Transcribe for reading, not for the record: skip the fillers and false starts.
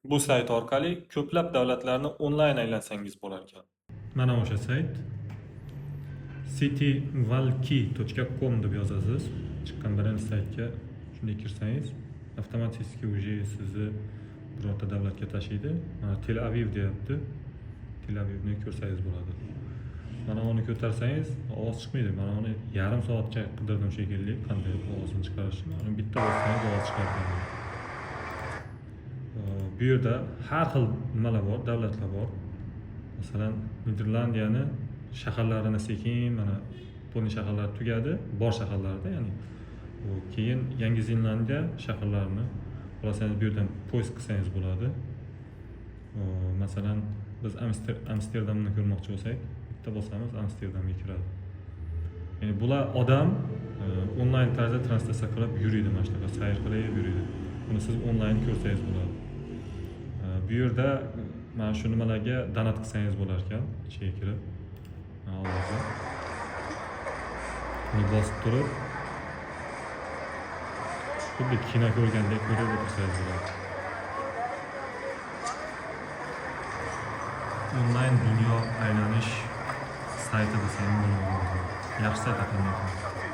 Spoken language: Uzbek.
Bu sayt orqali ko'plab davlatlarni onlayn aylansangiz bo'lar ekan. Mana o'sha sayt cityvalki.com deb yozasiz. Chiqqan birinchi saytga shunday kirsangiz, avtomatik уже sizni birorta davlatga tashiydi. Mana Tel Aviv deyapti. Tel Avivni ko'rsangiz bo'ladi. Mana uni ko'tarsangiz ovoz chiqmaydi. Mana uni yarim soatcha qidirdim shekilli, qanday ovozini chiqarishni. Mana bitta bossangiz ovoz chiqar ekan. Bu yerda har xil nimalar bor, davlatlar bor. Masalan, Niderlandiyani shaharlarini sekin, mana полный shaharlar tugadi, bor shaharlarda, ya'ni u keyin Yangi Zelandiya shaharlarini xohlasangiz bu yerdan поиск qilsangiz bo'ladi. Masalan, biz Amsterdamni ko'rmoqchi bo'lsak, bitta bosamiz, Amsterdamga kiradi. Ya'ni bular odam onlayn tarzda translyatsiya qilib yuriydi, mana shunaqa sayr qilib yuriydi. Buni siz onlayn ko'rsangiz bo'ladi. Bu yerda mana shu nimalarga donat qilsangiz bo'lar ekan, ichiga kirib. Mana ovozi. Buni bosib turib, xuddi kino ko'rgandek ko'rib o'tirsangiz bo'ladi. Onlayn dunyo aylanish sayti desam bo'ladi. Yaxshi sayt ekan lekin.